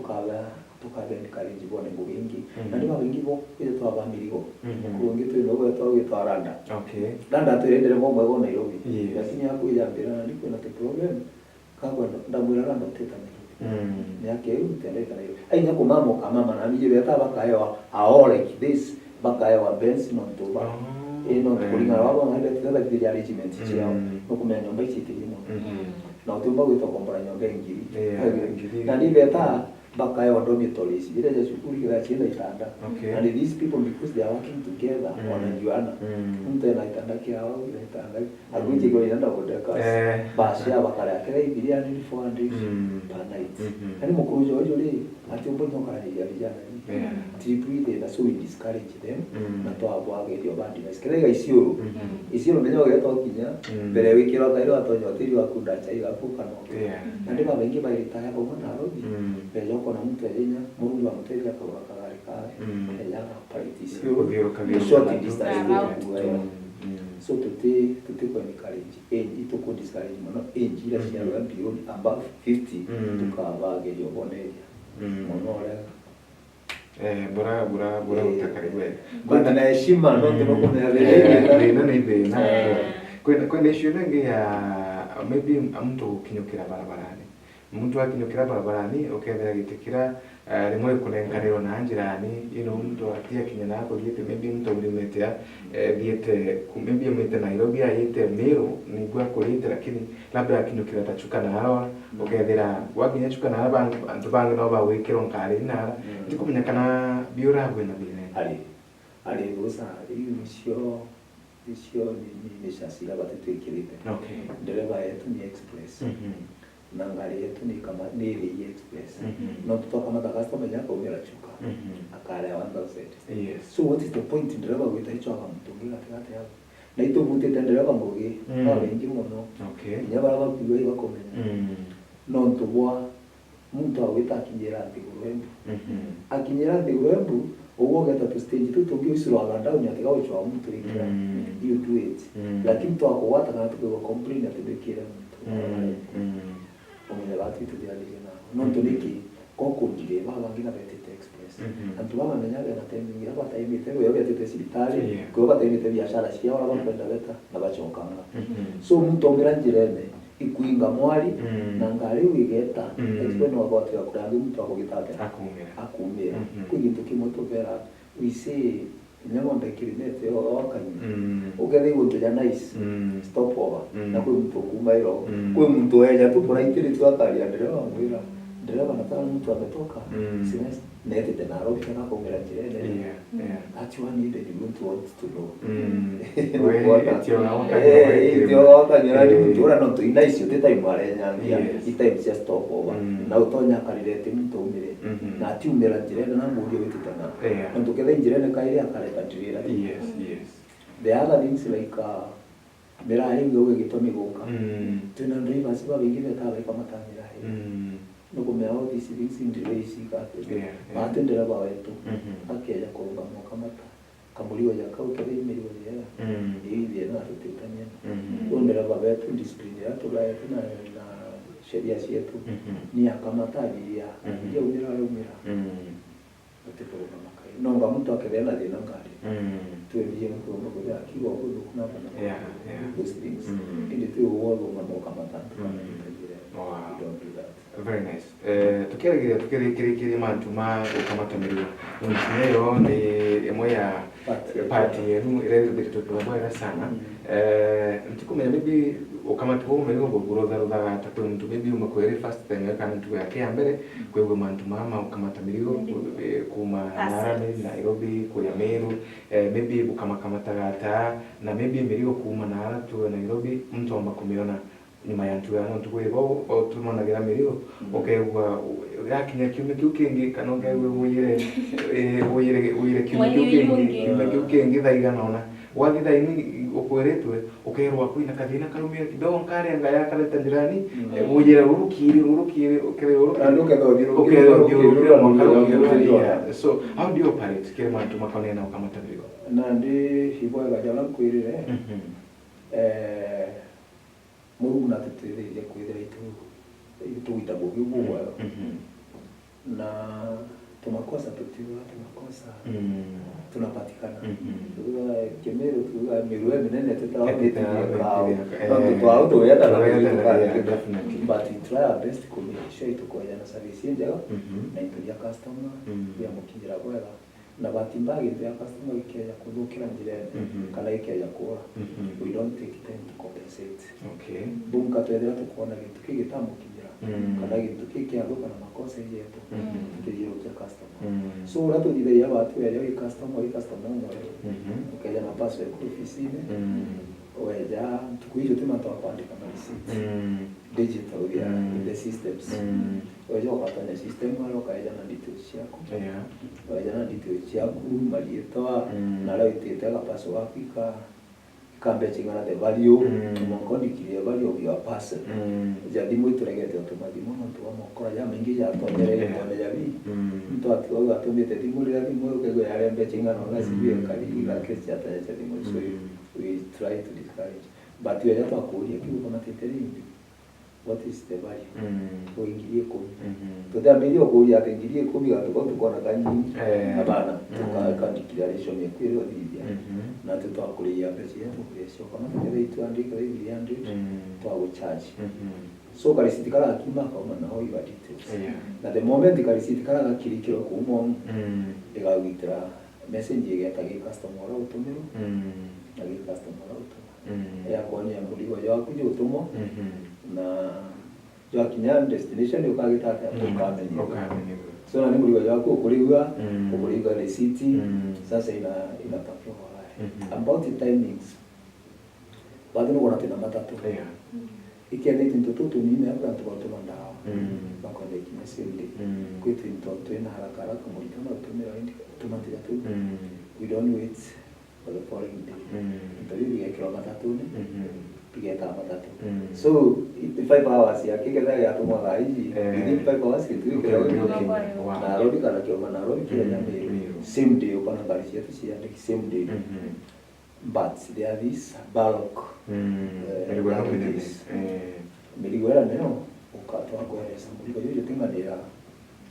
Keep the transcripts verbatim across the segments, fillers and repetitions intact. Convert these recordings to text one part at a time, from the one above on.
Tukaba, tukaba encourage bone ngugi ingi. Mhm. Na ni babaingi bo, kwithirwa twaba mirigo. Mhm. Mukuru ungi twina ugwetwa, ugwetwa Randa. Okay. Randa atwire ndereba umwe wa Nairobi. Yes. Lakini akwija ambira, "Na ni kwina tu problem." Kagwe ndamwira, "Randa utita Nairobi." Mm. Miaka iu ntendete Nairobi. Ainya kumama ukamama, na nije beta bakaewa a all like this, bakaewa Benz nontu ba. Oh. Ii nontu kuringana na baba maende titha thithia arrangement ciao. Mm. Nukumenya nyomba ici itiri mono. Mhm. Na utiumba gwita ukombora nyomba ya ngiri. Yeah, ngiri. Na ni beta bakaewa dormitories, iria cia cukuru, iria ciina itanda. Okay. And these people, because they are working together, mm, wanajuana. Mm. Muntu ena gitanda kiao, ina gitanda. Agwiji, mm, kwa inenda kudeka. Eh. Basi, abakare akira ibiri and four hundred, mm, per night. Mhm. Yani mukuru uju, uju ri, ati umbo nyoka ni ya vijana ni. Yeah. Ati tuithe na so we discourage them, mm, na twabwageria bandi na sikira iga isiuru. Mhm. Isiuru ndio geta kinya, mm, mbere wikira kairo atonya hoteli wa kunda chai gaku kana. Yeah. Na ndi babaingi bairita ya bamwe na rogi. Mm. Beja uko na muntu enya, Murungu amutethia akagura kagari kawe. Mm. Eja agapariti isiuru. Kuthiuruka, ni short distance. Mm. Mm. So tuti, tuti ku encourage age, ituku discourage mono age iria, mhm, ciarwa beyond, above fifty, mm, tukabageria uboneria. Mm. Mono uria. Eh, bura, bura, bura, eh, utakari we. But na heshima, no, mm, tunakumea, eh, thina ni thina. Eh. Kwina, kwina issue ingi ya maybe muntu gukinyukira barabarani. Muntu akinyukira barabarani, ukethira giti kira, eh, rimwe gikunenkanirwa na njirani, you know, muntu ati akinya na akuthiite, maybe muntu aumite a, eh, thiite ku-, maybe aumite Nairobi, ayite Meru, nigua akurite, lakini labda akinyukira ta Chuka na Arua, mm, ukethira wakinya Chuka na Arua, bang-, antu bangi no bagwikirwa nkari nara. Mm. Ndikumenya kana biura bwina thina. Ari, ari, those are, iu nicio Icio ni, ni, ni cia cira batitwikirite. Okay. Ndereba yetu ni express. Mhm. Na ngari yetu ni kama, ni iri express. Mhm. No twakamata customer ja akaumira Chuka. Mhm. Akarea one thousand. Yes. So what is the point ndereba gwita ichwaga muntu ungi gatigati yao? Na itubutite ndereba ngugi, mm, babaingi mono. Okay. Kinya baria bakuigua ibakumenya. Mm. Nontu bwa Muntu agwita akinyira nthiguru embu. Mhm. Akinyira nthiguru embu, ugwe ugeta tu stage tu tungi ucurwaga down ati gaucwa muntu ringi. Mm. You do it. Mm. Lakini twakugwata kana tukwigua complain ati ndwikire muntu. Mm. Mm. Umenye batu ituthianirie nao. Nontu, mhm, niki? Kokundire, baba bangi na betite express. Mhm. Antu baba bamenya bena timing, aba bataimite, weo betite cibitari, yeah, kweo bataimite biashara ciao, aba bakwenda beta, na bacokanga. Mhm. So muntu aumira njirene, ikwinga mwari, mm, na ngari iu igeta, mm, express no agwatira kurangi muntu akugita atia? Akumira. Akumira. Mhm. Kwi gintu kimwe tubera, we say, kinya ng'ombe ikiri nete yo, yo kanyua. Mm. Ukethira iguntu ja nice, mm, stop over. Mm. Na kwi muntu ukuma iro. Mm. Kwi muntu weja tu kuraitiri tu akaria ndereva amwira, "Ndereva, nataka mtu ametoka." Mm. Sina Netite Nairobi kana akaumira njirene. Yeah, yeah. That's one thing you don't want to know. Mm. Ndukwona? We, itio na wakanyua, eh, itio na wakanyua, eh, muntu ura nontu ina icio ti time arenyangia, yes, i time cia stop over. Mm. Na utonya akarire ti muntu aumire. Mhm. Na atiumira njirene na murio witite na. Yeah. Nontu kethe njirene kairi akareta ndirira. Yes, yes. The other things like, uh, Miraa iu yauga gitumi guka. Mm. Twina drivers babaingi betaga bakamata miraa iu. Mm. Nukumenya all these things in delays ikatwika. Yeah, yeah. But ndereva wetu, mhm, akeja kurungama ukamata kamurigo ja kau kethira i mirigo jega. Mm. Iu ithiena na tutitania na. Mhm. Riu ndereva betu discipline iria tugaete na, na sheria cietu, mhm, ni akamata abiria. Mhm. Abiria aumira, aumira. Mm. Utikurungama kairi. Nonga muntu akethira ena thina ngari. Mm. Twebie nkuromba kuthira akiuga uguo thuku na kana. Yeah, yeah. Those things. Mm. Indi ti uguo urungama ukamata antu kana, mm, njira. Wow. We don't do that. Very nice. Eh, tukirigiria, tukirikirikiria mantu ma gukamata mirigo. Nontu yo ni imwe ya part, part yenu iria ithuthikitwe kirombo wega sana. Mm. Eh, ntikumenya maybe ukamata bwa mirigo bugurutharuthaga ata kwi muntu maybe uma kwiri first time kana ntugo yake ya mbere, mm, kwigua mantu maa ma gukamata mirigo, eh, kuma Nara, maybe Nairobi, kuya Meru, eh, maybe bukamakamataga ata, na maybe mirigo kuma Nara to Nairobi, muntu amba kumiona nyuma ya ntugo ya nontu kwi bo, o tumanagira mirigo, mm, ukeigua, u-, yakinya kiumia kiu kingi, kana ukeigua wiyire, eh, wiyire, wiyire kiumia kiu kingi, mweri uyu ungi, kiumia kiu kingi thaa igana ona. Wathi thaa ini ukwiritwe, ukerwa kwina kathina karumire kidogo, nkarenga yakareta njirani, mm, eh, wiyire ruru kiri, ruru kiri, ukethirwa ruru kiri, ukethirwa uthiurukire, ukethirwa uthiurukire, uthiurukire, yeah. So, how do you operate kiri mantu makonena ukamata mirigo? Nandi ibwega jana nkwirire, mhm, eh, Murungu natutwithirie kwithira itu-, itugita ngugi bubwega. Mhm. Na tumakosa tutiuga tumakosa, mm, tunapatikana. Mhm. Tuga Kimiru, tuga Miru e minene, tutara mitiria kao. Mitiria kao. Tontu twao tuwenda na tuwenda, yeah, definitely. But we try our best ku make sure itukwejana service injega, mhm, na into ya customer, mm, ya mukinyira bwega. Na bahati mbaya, gintu ya customer gikeja kuthukira njirene, mhm, kana gikeja kuura, mhm, we don't take time to compensate. Okay. Bunka twethira tukwona gintu kii gitamukinyira, mm, kana gintu kii kiathuka na makosa jetu, mhm, tukijirukia customer. Mm. So, uria tuthithagia batu eja wi customer, wi customer umwe, mhm, ukeja na pass eku ofisine, mm, weja, ntuku icio ti mantu a kwandika ma receipt. Mm. Digital, yeah, mm, in the systems. Mm. Weja ugatonya system, aria ukaeja na details ciaku. Yeah. Weja na details ciaku, marietwa, mm, na aria witite ga pass waku ika-, ikambe ching'ana the value, mm, mwanka undikirie value of your parcel. Mm. Ja thimu ituregete utuma thimu nontu bwa mokora jamaingi jatonyere, yeah, itone ja bi. Mm. Muntu atu-, au atumite thimu, riria thimu ikaigua yarembe ching'ana, ona, mm, sijui ekari, ila kesi jatanya cha thimu, so, mm, we try to discourage. But weja twakuria kiu ukamatite ringi. What is the value? Mm. Wi ngiri ikumi. Mhm. Tutiambirie ukuria ati ngiri ikumi, gantu kau tukona kanyingi. Eh. Abana, mm, tuka-, ka declaration eku iria uthithia. Mhm. Na tutwakuriia mbeca iria tukuria cio, kana tukethira i two hundred, kana i three hundred, mm, twagucharge. Mhm. So, karisiti karakiuma akauma nao iba details. Yeah. Na the moment karisiti kara gakirikirwa kuuma uu, mm, igagwitira message igeta gi customer uria utumirwe, mm, na gi customer uria utuma. Mm. Yakonia murigo jwaku jutumwa, mhm, na jwakinya destination ukagita atia? Mm. Ukamenyithua. Ukamenyithua. So, na ni murigo jwaku ukurigua, mm, ukurigua receipt, mm, sasa ina-, inatakiwa walai. Mhm. About the timings, bado nukwona twina matatu. Yeah. Ikethira tuntu tutu tunini, abu antu bautuma ndawa. Mm. Bakwenda ikinya same day. Mm. Kwi tuntu twina haraka haraka, murito na utumira indi, utumatira tu. Mm. We don't wait for the following day. Mm. Into biu bigekirwa matatune, mhm, bigeta matatu. Mm. So, i-, five hours yake kethira yatumwa thaa iji, eh, within five hours, itu bikira okay, okay. Wow. Nairobi kana kioma Nairobi kira, mm, Nyamiru. Miru. Same day, ukona ngari cietu ciandiki same day. Mhm. But there are these bulk, mm, eh, mirigo ino minene. Eh. Mirigo iria nayo, ukatwa kweresa murigo juju juting'anira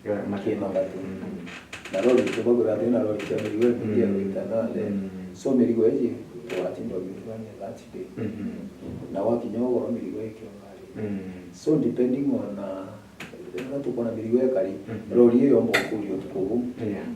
kina matatu. Mm. Na lori, tubagura thina lori cia mirigo iria, mm, gwita nande. Mm. So mirigo iji, twatinda ugiuthugania that day. Mhm. Na wakinya ugoro mirigo ikio ngari. Mm. So depending on, uh, riria tukona mirigo ikari, mhm, lori iyo yomba ukuria utuku buu. Yeah.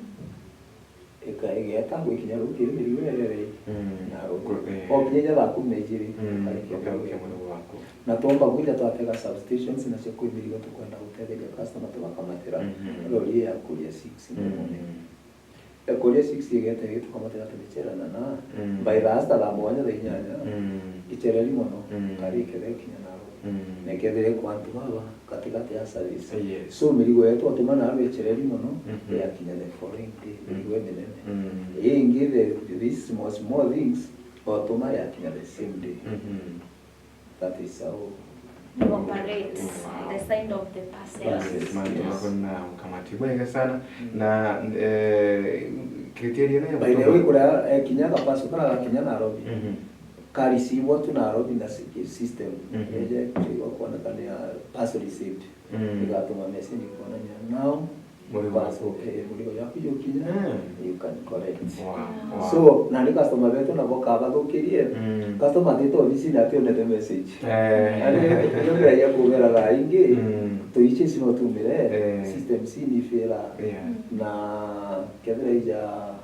Ika-, igeta gwikinya riu kiri mirigo irere, mm, na riu. Ku-, eh. Okinya ija thaa kumi na ijiri, mm, ukarikia ukarikia murigo. Murigo waku. Na twomba kwija twatega substations, nacio kwi mirigo tukwenda gutetheria customer tugakamatira, mhm, lori iyo ya Kuria six in the morning. Mm. Ya Kuria six igeta igi tukamatira tugicerana na, mm, by thaa sita, thaa mugwanja, thaa inyanya, mm, icereri mono, mm, kari ikethira ikinya na riu. Mm. Na ikethira ikwa antu baba, katikati ya service. Yes. So, mirigo yetu twatuma nayo icereri mono, mhm, yakinya the following day, mirigo iminene. Mm. Ii ingi, the, these small, small things, twatuma yakinya the same day. Mhm. That is how we operate. Wow. The side of the parcels. Yes, yes, mantu, yes, mako na ukamati bwega sana. Mm. Na, eh, criteria nayo. By the way, kuria, eh, kinya kapaso kara gakinya Nairobi. Mhm. Karisiibwa tu Nairobi na si-, system. Mhm. Eje, kuonekana ya parcel received. Mm. Igatuma message kuonania now, murigo waku, eh, murigo waku jukinya, mm, you can collect. Wow, wow. So, nandi customer betu nabo kabathukirie, mm, customer atite ofisini ationete message. Eh. Nandi ndio ya kubera thaa ingi, mm, tuiche sino tumire, eh, system sini fera. Yeah. Na kethira ija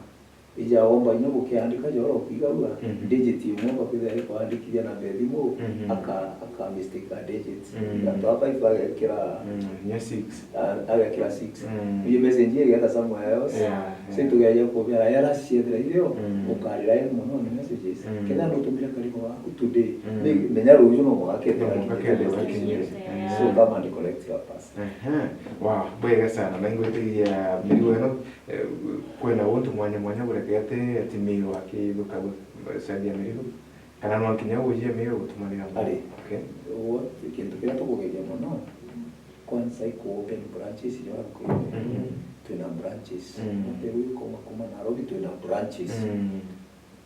Ija omba inya gukiandika joro kwigarua, mhm, digit imwe bakwithira ari kwandikithia namba ya thimu, mhm, aka-, aka mistake a digit. Mm. Antu a five agekira, mm, inya six. A-, agekira six. Mm. Iyo message igeta somewhere else. Yeah, yeah. So tugeria kubera errors ciethira irio, mm, ukarira mono ni messages. Mm. Kenda ndutumire karigo gaku today. Mm. Ni menya ruju no mwaka kethira. No mwaka kethira kinyire. Yeah. So come and collect your parcel. Ehe. Wow, bwega sana. Na ingwitiria mirigo ino. Eh, kwina untu mwanya mwanya burekete ati Miru akithuka gu-, side ya mirigo? Kana no nkinya ujie Miru gutumanira mirigo? Ari. Okay. What, kintu kiria tukugeria mono, kwanza i ku open branches iria ukwire. Mhm. Twina branches. Mm. Not every kuma, kuma Nairobi twina branches. Mm.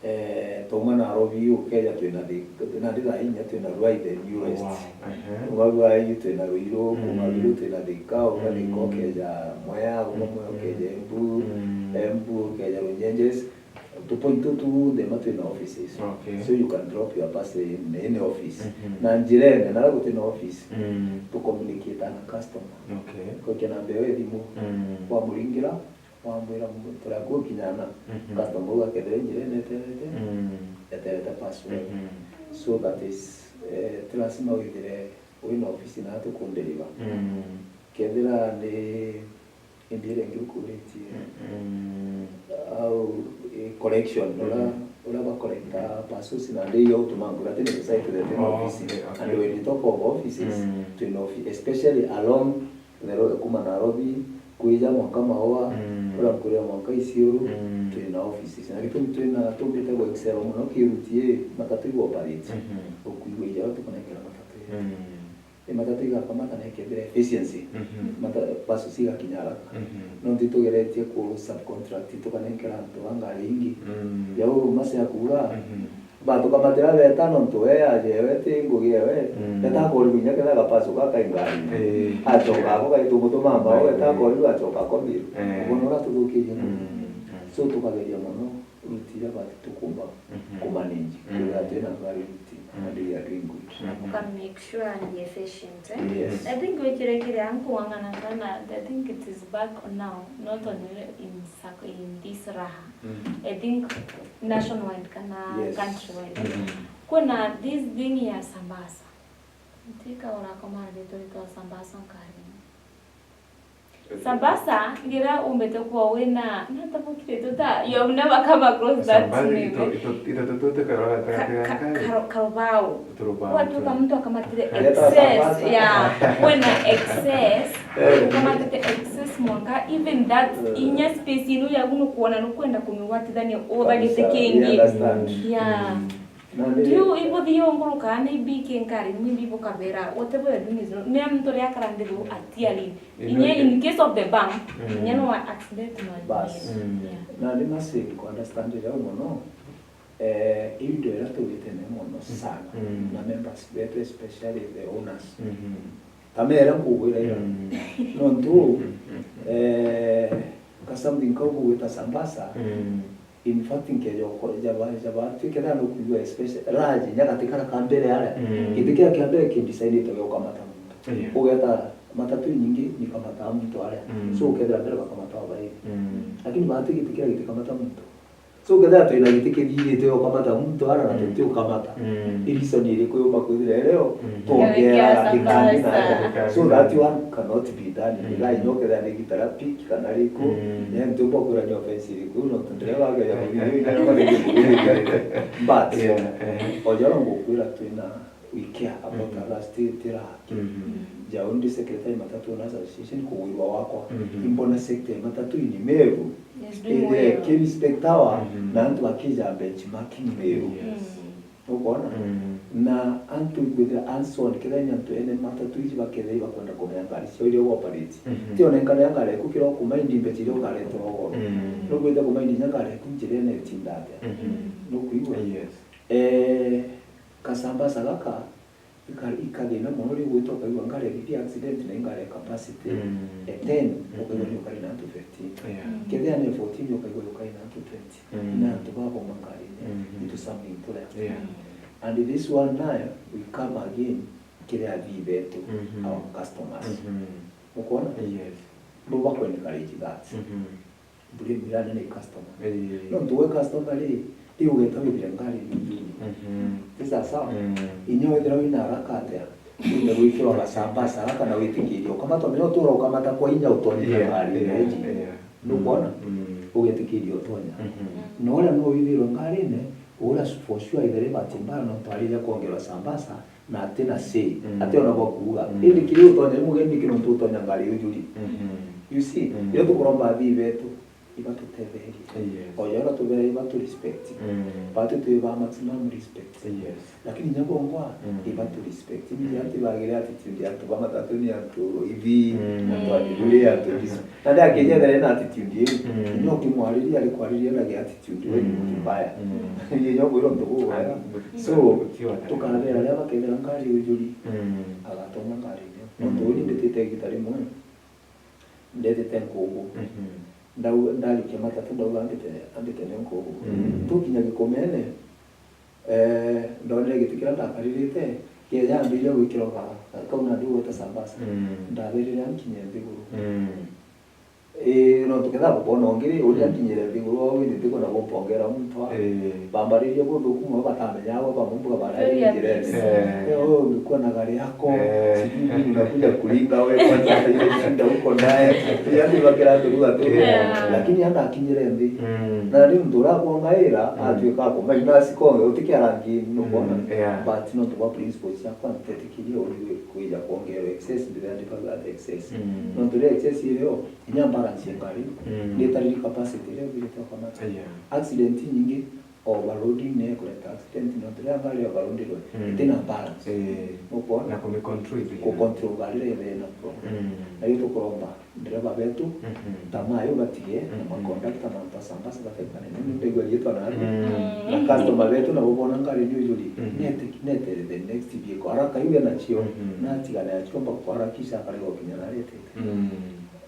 Eh, twauma Nairobi, ukeja twina Thika, nandi thaa inya twina Ruai the nearest. Wow. Ehe. Kuma Ruai twina Ruiru, kuma Mm. Ruiru twina Thika, uka Thika Mm. ukeja Mwea, kuma Mwea Mm. ukeja Embu, Mm. Embu ukeja Runyenjes. Tupoint tutu tunthe ma twina offices. Okay. So you can drop your parcel in any office. Mhm. Na njirene, na gutina office, Mm. tu communicate na customer. Okay. Kwikia namba ya thimu, Mm. wamuringira, wamwira mu-, turi akuu kinyana, Mhm. customer uu akethira njirene eterete, Mm. eterete parcel. Mhm. So that is, eh, ti lazima withire wina ofisi na tukundiriba. Mm. Kethira ni indi iria ingi ukuritie, Mm. au, eh, collection, uria, Mm. uria ba collecta parcels na ndi iyo utuma ngura tini site the tini Oh, office. Okay, okay. And when you talk of offices, Mm. twina office, especially along the road kuma Nairobi, kwija mwanka Maua, Mm. uria nkurira mwanka Isiolo, Mm. twina offices. Na gitumi twina tumbite gwa excel muno kiruti i matatu igu operate. Mhm. Ukuigua ija tukunengera matatu i. Mm. I matatu igakamata na ikethira efficiency. Mhm. Mata-, parcels igakinya haraka. Mhm. Nontu itugeretie ku subcontract tukanenkera antu a ngari ingi. Mm. Jau mase akuga, Mhm. Batukamatira beta nontu we aje we ti ngugi ewe. Mm. Eta akorirwe inya ketha gapasu gaka ingari. Eh. Acoka ako gaitu mutuma mbao, eta akorirwe acoka akomirwe. Eh. Ubona uria tuthukirie. Mm. So tukageria mono ruti iria batu tukumba Mhm. kumanage. Mm. Kwithira twina ngari ruti, Mm. and we are doing good. Mhm. Uka make sure ni efficient, eh? Yes. I think wikire kiria nkung'ang'ana kana, I think it is back now, not only in Sako, in this Raha. Mm. I think nationwide kana Yes. countrywide. Mm. Kwina this thing ya Sambasa. Ntika urakoma ritwa ritwa Sambasa nkari. Sambasa, ngira umbite kwa wina, nata bukire tuta, you have never come across that Sambasa name, ito, eh? Ito, ito tutute karora Ka-, gatagatĩ ga ka-, ngari. Karo-, karobao. Turobao Watu tu. Ka mtu akamatire Leta excess, Sambasa. Yeah, kwina excess, Eh. Ukamatite excess mwanka, even that Eh. inya space inu yaku nukwona nukwenda kumigwatithania utha Kabisa, giti we kingi. Understand. Yeah. Mm. Na ni Ndiu ibuthi yonguruka, maybe ki nkari, maybe bukabera, whatever you're doing is wrong. Ni antu ria karandiro atiari. Ino Inya ike- in case of the bank, Mm. inya no accident no Bas. Mm. Yeah. Na ni masi ku understand leo mono, eh, iu ndio ira tugite nayo mono sana. Mm. Na members betu, especially the owners. Mhm. Kamera nkugwira ira. Mm. Nontu, Mm. eh, ka something kau bugwita Sambasa, Mm. in fact, nkeja uko-, jaba, jaba, twikethira nukwigua especially, raji, nyagati kara ka mbere aria. Mm. Giti kia kia mbere ki designitwe gia gukamata muntu. Yeah. Ugeta matatu inyingi ni kamata muntu aria. Mm. So, ukethira mbere bakamata babairi. Mm. Lakini bati giti kiria gitikamata muntu. So, ukethira twina giti kithirite ukamata muntu ara na Mm. tuti ukamata. Mm. I reason iriku yumba kwithira irio Mm. tuongeera Tuongeera gikandi na Sambasa. So that one cannot be done. Mm. Ila inya ukethira ni gitara piki kana riku, Mm. then ntiumba kwira ni offense iriku, no ntu ndireba ageja kuthithia inya ni But, Yeah, eh. ojoro ngukwira twina we care about Mm. others, ti, ti raha. Mhm. Jau ndi secretary Matatu Owners Association, kugwirwa wakwa. Mhm. Imbona sector ya matatu ini Meru, Yes, doing ethire well. Ki respect our, Mhm. na antu bakija benchmarking Meru. Yes. Mm. Ukwona? Mm. Na antu ikwithira anson, kethira ni antu ene matatu iji bakethira ibakwenda kumenya ngari ciao iria operate. Mhm. Ti ona nkana ya ngari yaku kira ukumaindi mbeca iria ukaretera ugoro. Mm. Nukwenda kumaindi nya ngari yaku njira ene itinda atia. Mhm. Nukwigua? Yes. Eh, Kasambasa gaka, ika-, ikathina mono riu gwita ukaigua ngari ya githii accident na ingari ya capacity, Mm. e ten, Mm-hmm. ukaigua ni ukari na antu fifteen. Yeah. Mm. Kethira ni fourteen ukaigua ukari na antu twenty. Mm. Na antu baboma ngarine, Mm-hmm. into something to them. Yeah. And this one nayo, we come again, kiri athii betu, Mm-hmm. our customers. Mm-hmm. Ukwona? Yes. Bo bako encourage that. Mm-hmm. Buri mwirane ni customer. Ii. Nontu we customer ri, riu ugeta withire ngari nini. Mhm. Ti sawa sawa? Mm. Inya wethira wina haraka atia, wite gwikirwa gasambasa gaka na witikirie ukamata, menya utura ukamata kwa inya utonye Yeah, ngari yeah, iji. Yeah. Nukwona? Mm. Ugetikirie utonya. Mhm. Na uria no withirwe ngarine, uria for sure ithere bati mbara nontu ariria kwongerwa sambasa, na ati na say, Mm. ati ona bwa kuuga. Mm. Indi kiria utonya, ni mugeni kiri untu utonya ngari ujuri. Mhm. You see, Mm. rio tukuromba athii betu, ibatutetherie. Yes. O ja uria tubere ibatu respect. Mm. Batu twi ba maximum respect. Yes. Lakini inya bongwa, mm, ibatu respect. Ni ati bagire attitude ya antu ba matatu ni antu ibi, mm, antu a Jubilee, antu dis-, na ndi akijethera na attitude iu. Mm. Inya ukimwariria ari kwariria na gi attitude, we ni mtu mbaya. Mm. Ni inya kwira untu bubwega. Mm. So, tukabera aria bakethira ngari ujuri, mm, agatoma ngari iu. Mm. Nontu uni mbitite igita rimwe, ndetite nkugu. Mhm. Ndau-, ndarikia matatu, ndauga ambite, ambite ni nkugu. Mm. Tukinya Gikomene, eh, ndonire giti kiria ndakaririte, kieja ambiria gwikira uthara, kau nandi ugweta Sambasa. Mm. Ndaberire ankinye nthiguru. Mm. Ii, nontu ketha bubona ungiri, uria, mm, nkinyire nthiguru, au indi nthiguru na bumpongera muntu a. Ii. Bambaririe buthuku mono, batamenya agwe, bamwe mbuga barairi njirene. Eh. Eh, wewe ulikuwa na gari yako, eh, sijui nini unakuja kulinga wewe, kwanza hata ile shida uko naye. Yaani bakira turuga tu. Yeah. Lakini hata akinyire nthi. Mm. Na riu ntu urakuongaira, mm, atuika ako minus konge, utikia rangi nubona. Mm, yeah. But nontu bwa principles ciakwa, ntetikirie uri kwija kuongerwa excess, ndiria ndikaga ati excess. Mm. Nontu ria excess irio, inya balance ya ngari, mm, ni tariri capacity iria ithirite ukona. Yeah. Accident nyingi, overloading ni ikureta accident, nontu riria ngari overloadirwe, mm, itina balance. Eh. Nukwona? Na kumicontrol itina. Kucontrol ngari ria ithina problem. Mm. Na yu tukuromba ndereba betu, mhm, tamaa iu batige, na, mhm, makondakta, mantu a Sambasa bakaikane. Ni ndaigua riitwa na, mm, na customer betu nabo bona ngari ni ujuri, mhm, nete, nete the next vehicle. Haraka iu enacio, mhm, natigane aciomba kuharakisha akarega gukinya na aretete. Mm.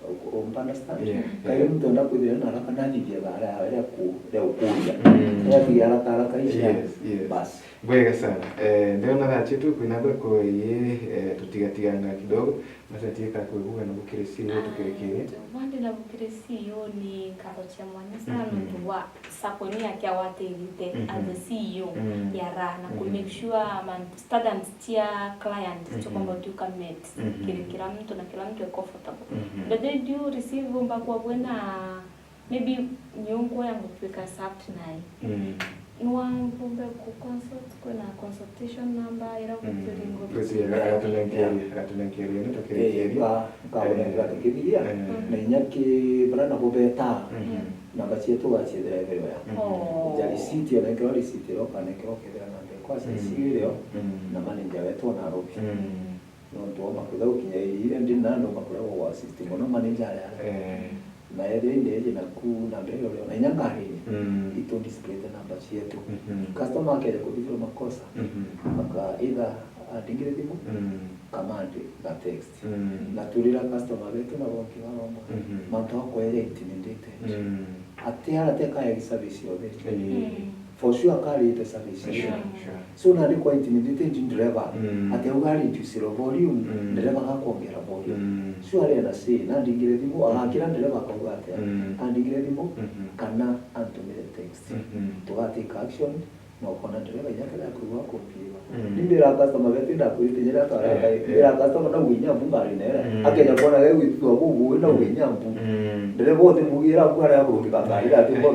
U-, u-, understand? Yeah, yeah. Kairi muntu enda kwithira na haraka nathithia thara ya, ya ku-, ya ukuria. Mm. Yathithia haraka haraka icia. Yes, yes. Basi. Bwega sana. Eh, ndiona thaa cietu kwina thoko ii, eh, tutigatiganga kidogo. Macatie ka kwiguga na bukiri C E O tukirikirie. Ah, twende na bukiri C E O ni nkatho cia mwanya sana, mhm, nontu bwa sacco ni yake agwatirite, mhm, as a C E O, mm, ya Raha, na ku, mhm, make sure man, standards cia client, mhm, cikomba tuka met, mhm, kiri kila mtu na kila mtu e comfortable. Mhm. But then do you receive umba kwa bwena Maybe nyongo ya gutwika served nae. Mm. Nwambumbe ku consult, kwina consultation number ira, mm, gutwiri nguru. Twitiega, agatunenkeria, agatunenkeria, ni tukirikiria. Eh, nka-, nkabonekera, eh, tukithiria. Eh. Na inya ki bara nabo betaa, mm, namba cietu gaciethira ethirwa ya. Mm. Oh. Ja receipt, onenkerwa receipt ira, ukanenkerwa ukethira namba ekwa, mm, C C iri yo, mm, na manager wetu o Nairobi. Mm. Nontu oomba kwithirwa gukinya iri iria ndi na ndomba kuregwa gwa assist mono manager aria. Eh. Na ethirwa indeeje naku namba iria uri na inya ngari-ini, mm, itu displayte namba cietu. Mhm. Customer akeja kuthithirwa makosa, mhm, aka either andingire thimu, mm, kama andi na text. Mm. Na turira customer betu na bonki baromba. Mhm. Mantu akweja intimidated. Mm. Ati ara teka ya service yothe. Eh. Mm. For sure akarite service. Sure, sure. So nandi kwa intimidated ndi driver. Mm. Ati auga ari reduce volume, mm, driver gakwongera volume. Mm. So ari na say, nandingire thimu, agakira driver akauga atia? Mm. Andingire thimu, mhm, kana antumire text. Mhm. Tugatake action, na ukona driver inya kethira akurigwa akumpiwa. Mm. Ni mbira customer betu ndakwirite nyera atwara, eh, kai, eh, mbira customer na uginya mbu ngari nere. Mm. Akenya kuona ge gwithua bubu na, mm, uginya mbu. Mm. Ndereba uthe mugira mbu ara ya kurungika ngari ira ati mbo.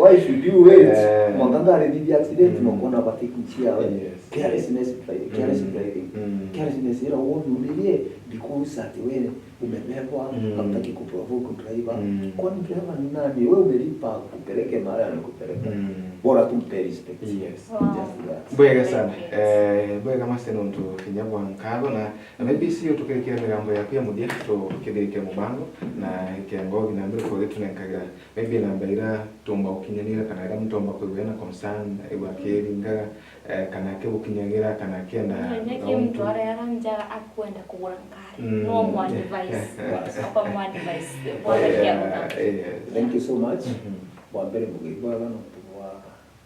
Why should you wait? Eh. Mwanka ngari thithi accident, mm, na ukona batikicia we. Yes. Carelessness driving, careless, mm, driving. Mm. Carelessness ira wonyumirie because ati we umebebwa, mm, hautaki kuprovoke driver. Mm. Kwani driver ni nani? Wewe umelipa kupeleke mahali anakupeleka. Mm. Bora tu mpe respect. Yes. Wow. Just that. Bwega sana. Thank you. Eh, bwega master nontu kinya bwa nkatho na, na maybe C E O tukirikira migambo yaku ya muthia tukithirikia mubango na ikengo nginya mbere kugitunenkagira. Maybe namba ira tumba gukinyanira kana ira muntu omba kwigua ena concern, igua akiringaga, eh, kana akigukinyagira, kana akienda. Nonye ki muntu aria ara nja akwenda kugura ngari, mm, no mu advise. Basi. Akwa mu advise. Bwana kia, eh, yes. Thank you so much. Mhm. Bwa mbere mugei bwega nontu bwa,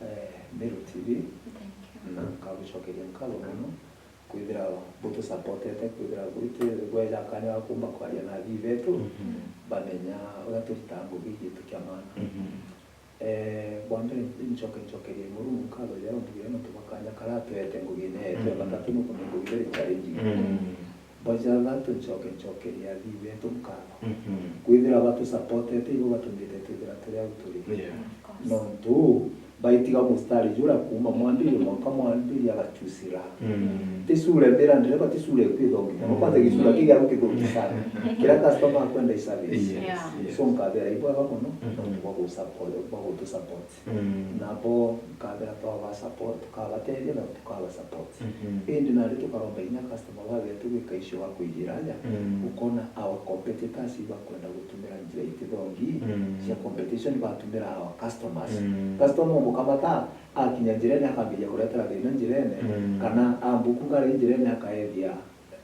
eh, Meru T V. Thank you. Na nkagucokeria nkatho mono kwithira butusupportete, kwithira bwiti-, bweja kanya ga kumba kwaria na athii betu, mhm, bamenya uria turitaga ngugi gitu kia maana. Mhm. Eh, bwa mbere, ncoke ncokerie Murungu nkatho riria umbugire nontu bwa kanya karia atwete ngugine yetu ya, mm, batatu, nukumenya ngugi very challenging. Mm. Bwa jathatu, ncoke ncokerie athii betu nkatho. Mhm. Kwithira batusupportete, ibo batumite twithira turi au turi. Yeah. Of course. Nontu, Baitiga mustari jura kuuma mwambiririo mwanka mwambiririo agachusira. Mm. Ti sura mbira ndereba, ti sura ikwithongi mono. Mm. Kwanza gicura kiu giaku kithuki sana. Kira customer akwenda i service. Yes, Yeah. yes. So nkabera ibwega mono, Mhm. nontu bwa gusupport, bwa gutusupport. Mm. Nabo nkabera twaba support, tukabatethia na tukaba support. Mhm. Indi nandi tukaromba inya customer babetu gwika icio bakwithira aja, Mm. ukona our competitors ibakwenda gutumira njira itithongi Mm. cia competition, batumira our customers. Mm. Customer umukamata, akinya njirene akambiria kuretera thina njirene, Mm. kana ambuku ngari njirene akaethia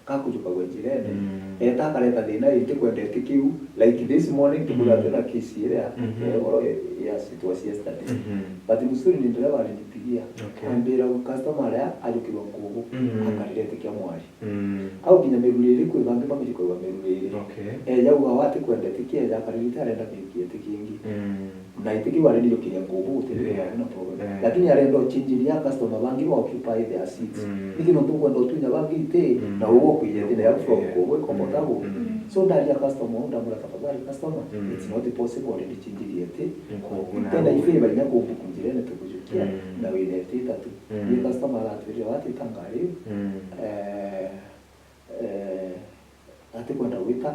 kakujukagua njirene, Mm. eta akareta thina iti kwendete kiu, like this morning, tukuga Mm. twina case iria Mhm. ya igoro, yes, it was yesterday. Mhm. But mzuri ni ndereva alinipigia. Okay. Ambira customer aria ajukirwa nkugu, Mm. akarirete kia mwari. Mm. Au kinya miruriri kwi bangi bamijukagua miruriri. Okay. Eja uga wati kwendete kieja akaririte arenda miuki eti kingi. Mm. Na iti kiu arendire ukiria nkugu gutithira Yeah. na problem. Yeah. Lakini arenda uchinjiria customer bangi ba occupy their seats. Mm. Niki nontu ukwenda utunya bangi iti Mm. na uwe ukwiria iti na ya from Yeah. nkugu iko Mm. comfortable. Mm. So ndaria customer uu ndamwira tafadhali customer, Mm. it's not possible, already chinjirie iti. Nkugu na Tenda uwe. Ifavor inya kumbuku njirene tukujukia Mm. na wina iti itatu. Mm. Ni customer aratwirire watita ngari iu. Mm. Eh, eh, atikwenda gwita,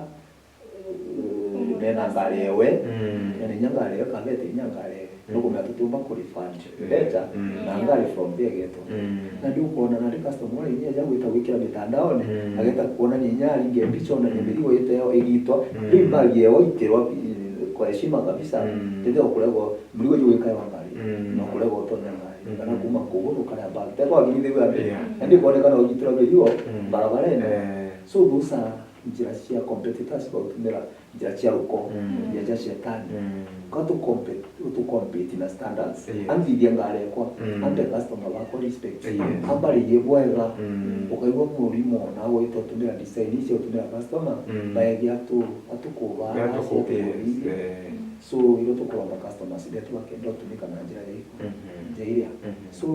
eh, nena ngari ewe. Mm. Yani inya ngari ewe kavete inya ngari ewe. Mm. Nukumenya tutiumba kurefund Mm. mbeca Mm. na ngari from there geto. Mm. Na ndio ukoona nandi customer uria inya eja gwita gwikira mitandaone, Mm. ageta kuonania inya aringe mbica, onanie Mm. mirigo ite yo igitwa, Mm. riu mbagi ewe itirwa, eh, kwa heshima kabisa, Mm. tete okuregwa murigo juu wikae wa ngari, Mm. na okuregwa utonya ngari, Mm. kana kuma kugu nukarea mbagi. Teko agirithirwe ati, Yeah. na ndikonekana ugitirwa mirigo Mm. barabarene. Eh. So those are njira cia competitors bautumira njira cia ruko, Mm. njira cia shetani. Mm. Ka tu compete, tu compete na standards. Yes. Ambithia ngari ekwa, Mm. ambe customer bakwa respect. Yes. Ambaririe bwega, Mm. ukaigua murimo na wita utumira design icio utumira customer, Mm. baethia atu, atukuba, Atuku-, yes, atukuthithia. Eh. So, iro tukuromba customers betu bakenda utumika na njira ya iku, Mhm. njira iria. Mhm. So,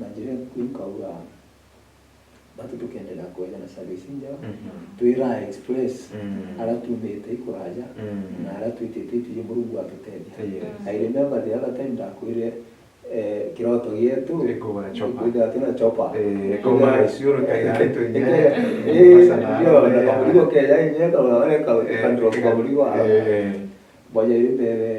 na njira iku nkauga, batu tukendelea kwenda na service njega. Mhm. Twira express, Mm. ara tumite ikuraja, Mm. na ara twitite ituje Murungu atutethia. Yes. I remember the other time ndakwire, eh, kiroto gietu, Ikugura chopper. Ikwithira twina chopper. Eh, Ikwithira ikoma isiuru kaira itu inya. Eh, Mombasa na ndio, Arua, na yeah. Kamurigo keja inya, ka, ka, Eh, ka drop ka, kamurigo, ah. Eh, eh. Boja iri mbere,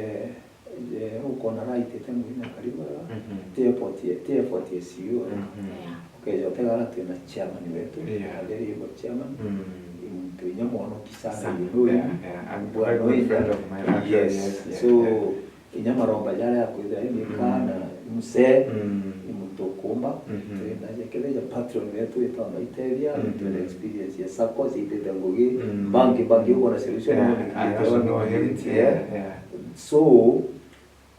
eh, ukona raitite ngui na karibu, Mhm. ti effort ye, ti effort ye C E O. Mhm. Yeah. Ukeja utegara twina chairman wetu, Yeah. Aderi yuko chairman, Mm. ni muntu inya mwonoki sana, Sana. You know him. Yeah, yeah. I'm Bwana very good Oiga. Friend of mine, actually, Yes. Yes, yes, So, yeah. inya maromba jaria akwithira imika Mm. na mse, Mm. ni muntu ukumba. Mhm. Twina ja kethira ja patron wetu witwa Maitethia, Mm. twina experience ya sacco, citite ngugi, Mm. bangi, bangi ukona solution Yeah, ni I also know him. Yeah. Yeah, yeah. So,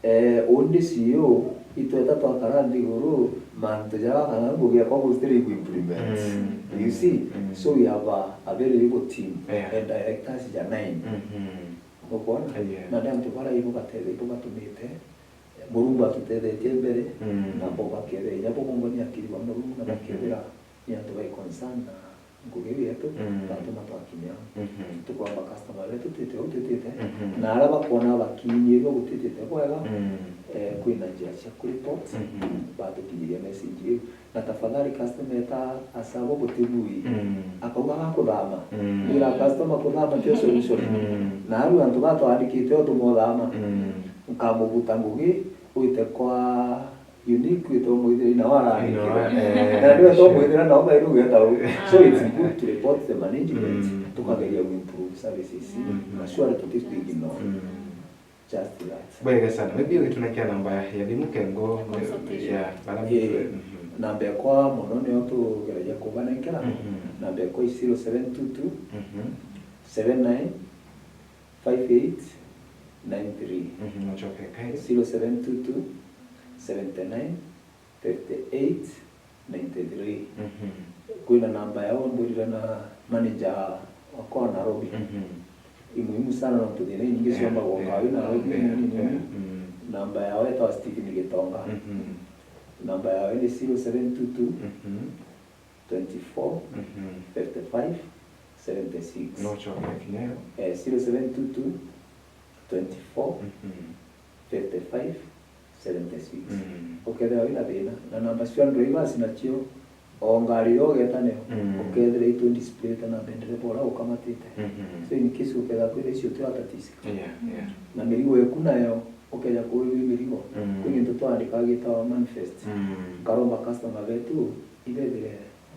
eh, undi C E O, itweta twakara nthiguru, mantu jaga kana ngugi yakwa gustiri ku implement. Mm. You see? Mm. So we have a, a very able team, Yeah. and directors ja nine. Mhm. Ukwona? Yeah. Na ni antu bara ibo batete, ibo batumite Murungu atutethetie mbere, Mm. na bo bakethira inya bo bongo ni akiri ba Murungu, na Mhm. bakethira ni antu bai concern na ngugi iu yetu, Mm. batuma twakinya. Mhm. Tukwamba customer betu twite uu twitite, Mhm. na aria bakwona bakinyirua gutitite bwega, Mm. eh, kwina njira cia kureport, Mhm. batukinyiria message iu. Na tafadhali customer eta asabo butibui. Mm. Akauga gakuthama. Mm. Wira customer kuthama tio solution. Mm. Na aru antu batwandikite utuma uthama. Mm. Nkamubuta ngugi wite kwa unique wite umwithira ina warandikire. Ina wa-, eh, Na ndio sure. Umwithira na uga iru geta u. So it's good to report the management. Mm. Tukageria ku improve services. Mm. Na sure tutitwigino. Mm. Just that. Bwega sana. Maybe ugitunenkia namba ya thimu kengo. Consultation. Yeah, bara Eh, mtu-, mhm. Namba ekwa mono niyo tugeragia kubanenkera. Mhm. Namba ekwa i zero seven two two, Mhm. seven nine, five eight nine three. Mhm, ucoke kairi. Zero seven two two, seven nine, fifty eight, ninety three. Mhm. Kwina namba yao mbwirire na manager wakwa wa Nairobi. Mhm. I muhimu sana nontu thina inyingi Eh, cionagwa eh, kawi Nairobi eh, nini, eh, nini. Mm. Namba yao etawa Stephen Gitonga. Mhm. Namba yao ni zero seven two two, Mhm. twenty four, Mhm. fifty five, seventy six. No choke kinya yo. Eh, zero seven two two, twenty four, Mhm. fifty five, seventy-six. Mm. Ukethira wina thina, na namba cia drivers nacio, o ngari iria ugeta nayo, Mm. ukethira itu displayte na ndereba uria ukamatite. Mhm. So in case ukethira kwina icio, utiatatisika. Yeah, yeah. Na mirigo yaku nayo, ukeja kuurirwa mirigo, Mm. kwi gintu twandikaga gitawa manifest. Mm. Nkaromba customer betu, ibethire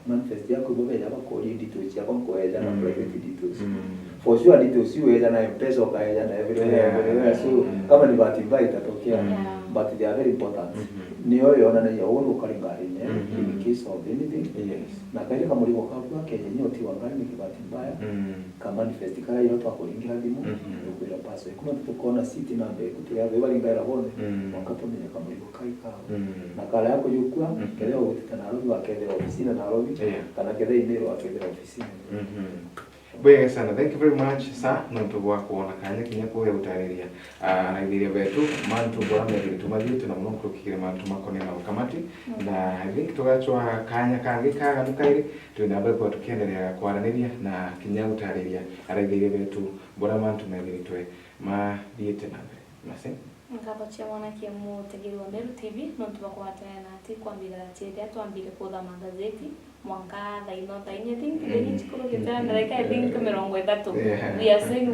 manifest yaku, ibo beja bakoria details ciakwa, nkoeja na Mm. private details. Mm. For sure, details iu weja na M-Pesa, ukaeja na everywhere, Yeah. everywhere. So, Mm. kama ni bahati mbaya itatokea, Yeah. but they are very important. Mhm. Niyo yonanagia uu nukari ngarini, Mhm. in case of anything. Yes. Na kairi kamurigo kaku gakeja, nyo ti wa ngari, ni kibahati mbaya. Mm. Ka manifest karia iro twakuringira thimu, Mhm. nukwira pass. Kuma tukona seat namba iku, turia bari ngaira bonthe, Mm. mwanka tumenye kamurigo kai kawe. Mm. Na kara ya kujukua, Mhm. kethira ugutite Nairobi, wakethira ofisine Nairobi, Yeah. kana kethira Imiri, wakethira ofisine. Mhm. Bwega sana. Thank you very much, sir, nontu bwa kwona kanya kinya kuya gutariria, ah, araithiria betu mantu bora methirite mathiite na muno nkuruki kiri mantu makonie na ukamati. Mm. Na I think tugacwa kanya kangi kaganu kairi, twina mbere kwa tukiendelea kwaraniria na kinya gutariria araithiria betu bora mantu methiritwe mathiite na mbere. Masi? Nkatho cia mwanake mutegeri wa Meru T V, nontu bwa kugwatana nati kwambira ciethia twambire kutha magazeti, mwanka thaa ino, thaa inya, I think, Mm. thaa inya cikurukite na ndarika, I think, mirongo ithatu. Yeah. We are saying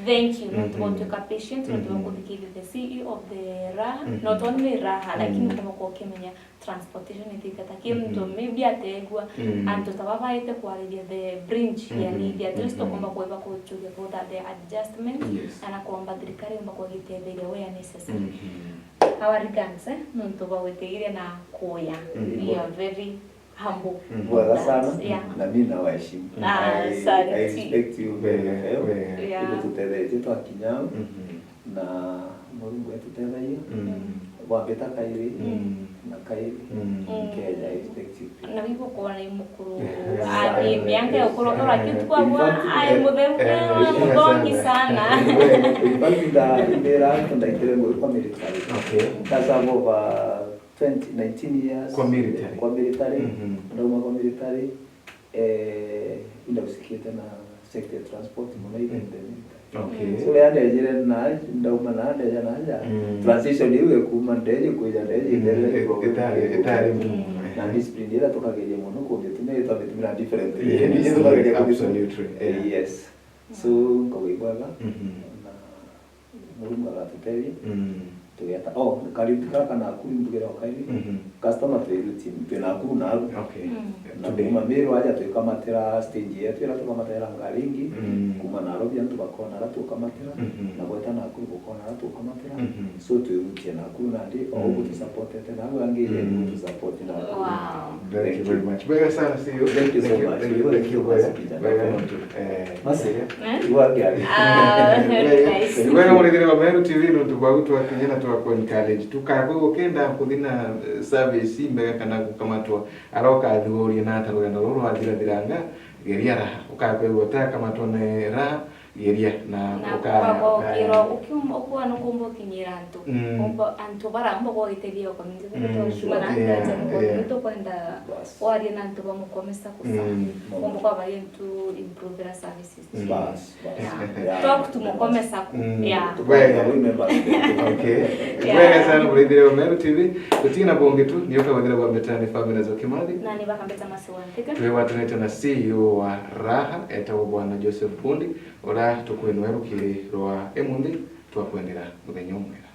thank you, nontu bwa Mhm. gutuika patient, nontu bwa Mhm. kuthikirithia the C E O of the Raha, Mhm. not only Raha, lakini Mhm. ukomba kwa ukimenya transportation ithiite ta ki muntu, Mhm. maybe ategua, Mm. antu ta baba baite kwariria the bridge ya Mhm. Nithi, at least Mhm. ukomba kweba kuchuria kutha the adjustment, Yes. ana kwamba thirikari yomba kwagitetheria where necessary. Mhm. Our regards, eh, nontu bwa gwitigiria na kuya. Mhm. We are very humble. Mhm. Bwega sana, Yeah. na mi nawaheshimu. Ah, I, I asante. respect you very well. Wega, wega. Yeah. Igututethetie twakinya au, Mhm. na Murungu etutethagia. Mm. Bwambita kairi, Mm. na kairi, Mm. Mm. Kenya, I respect you. Na wibu kwona i mukuru, Sana. Ari miaka ya ukuru, tora kitu kwa In fact, ai eh, mutheu, eh, muthongi sana. In fact, nda, ndira antu ndaitire ngui kwa military. Okay. That's over twenty, nineteen years. Kwa military. Kwa military. Mhm. Ndauma kwa military, eh, indahusikite na sector ya transport muno, even the military. Okay. So, riria ndejire na, ndauma na, ndeja na aja, Mm. transition iu ya kuma ndeje kwija ndeje, Mm, ndeje i-, problem itari, ya itari kuma. Muno. Na discipline iria tukageria muno kumbitumira, itwambitumira differently. Yes, Itwambitumira differently. Absolutely, yeah. Yes. So, nkauga ibwega, Mhm. na Murungu agatutethia. Mm. Tugeta, oh, kariuti kaka Nakuru mbugire o kairi. Mhm. Customer twiruti, twi Nakuru na aru. Okay. Mm. Na Today. Kuma Meru aja twikamatira stage yetu ira tukamatira ngari ingi. Mm. Kuma Nairobi antu bakona ara tukamatira. Mhm. Na gweta Nakuru bukona ara tukamatira. Mhm. So twirutie Nakuru nandi, o Mm. ugu tusupportete, na au angi Mm. ugu tusupport Nakuru. Wow. Thank you very much. Bwega sana, C E O. Thank you so much. Thank you, thank you, bwega. Bwega nontu. Eh, Masi, Eh? iwa ngiari. Ah, very nice. Bwega, murithiri wa Meru T V, nontu bwa gutwakinya na twaku encourage. Tukakwe gukenda kuthi na, eh, service imbega kana gukamatwa. Aroka athugurie na ata rugendo ruru rwathirathiranga, geria Raha. Ukakwigua utakamatwa ni Raha, geria na Na uka-, ukagokirwa, ukium-, ukua nukumba ukinyira antu. Mm. Umba, antu bara umba kwagitethia community, Mm. Tukutoshuma na Yeah, antu aja yeah. Tukwenda Bas. Warie na antu ba Mukomesa kusa. Mm. Umba kwa bari antu improve their services. Mm. Bas, bas. Yeah. Yeah. Talk to Mukomesa. Mm. Yeah. Wega. Remember. Okay. Yeah. Wega sana, murithire wa Meru T V. Tutina bonge tu, nioka wathira wa Mbetani, Family Nzoki Mathi. Na ni bakambeta masiwa ntike. Twiwatanite na C E O wa Raha, etagwo Bwana Joseph Bundi. Uria tukwinwa rukiri rwa imunthi, twakwendera muthenya umwega.